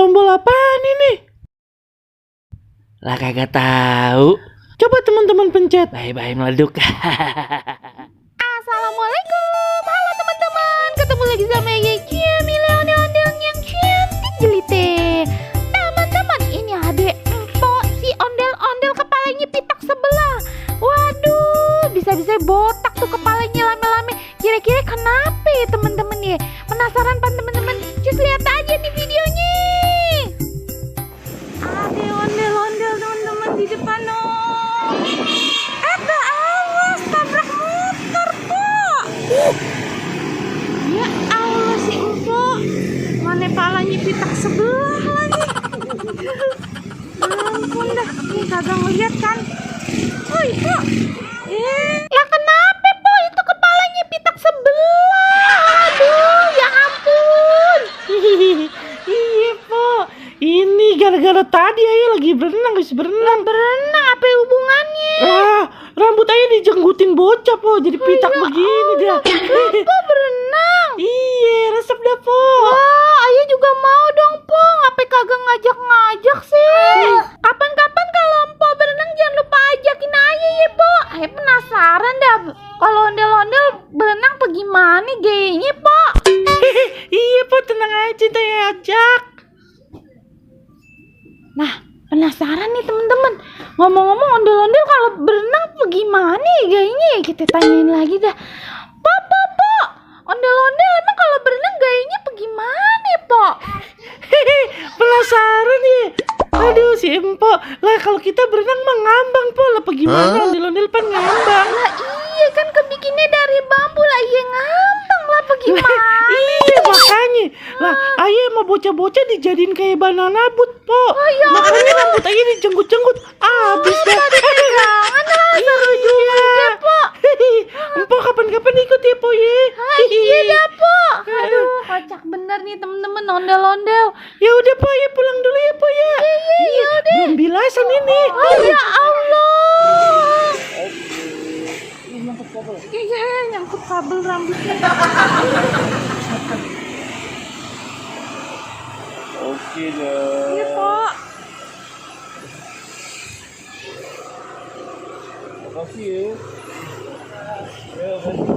tombol apaan ini? Lah kagak tahu. Coba teman-teman pencet. Bye-bye meleduk. Assalamualaikum, halo teman-teman. Ketemu lagi sama Yaya Milih ondel yang cantik jelite. Teman-teman, ini adek empok si ondel-ondel kepalanya pitak sebelah. Waduh, bisa-bisa botak tuh kepalanya lame-lame. Kira-kira kenapa ya teman-teman ya? Penasaran pan teman-teman? Cus lihat aja nih videonya. Adek ondel-ondel teman-teman di depan awas tabrak motor kok. Ya Allah si empok, mana palanya pitak sebelah lagi. Ampun dah, ini kagak ngeliat kan. Woi po, lah kenapa po itu kepalanya pitak sebelah? Aduh ya ampun. Iya po, ini gara-gara tadi Ayah lagi berenang, guys, berenang. Berenang apa hubungannya? Rambut Ayah dijenggutin bocah po, jadi pitak begini dah. Po berenang? Iya, resep dah po. Wah, Ayah juga mau dong po. Ngapain kagak ngajak-ngajak sih? Kapan-kapan kalau po berenang jangan lupa ajakin Ayah ya po. Ayah penasaran dah. Kalau ondel-ondel berenang gimana gayanya po? Iya po, tenang aja, Ayah ajak. Nah, penasaran nih teman-teman. Ngomong-ngomong ondel-ondel kalau berenang gimana ya gayanya? Kita tanyain lagi dah. Po, ondel-ondel emang kalau berenang gayanya gimana po? Penasaran ya? Aduh si empok. Lah kalau kita berenang mah ngambang po. Lah gimana ondel-ondel pan ngambang? Lah iya kan kebikinnya dari bambu lah. Iya ngambang lah gimana? Iya makanya. Lah Ayah mau bocah-bocah dijadiin kayak banana boat po. iya. Makanya rambut Ayah dijenggut-jenggut. Abis dah. Jangan lah, seru juga po. Empok kapan-kapan ikut ya po ya. Iya dah po. Aduh kocak bener nih temen-temen ondel-ondel. Ya udah po ya, pulang dulu ya po ya. Iya deh. Belum bilasan ini. Oh ya Allah. Iya nyangkut kabel rambutnya. Oke dah. Iya po. Makasih ya. Ya, makasih.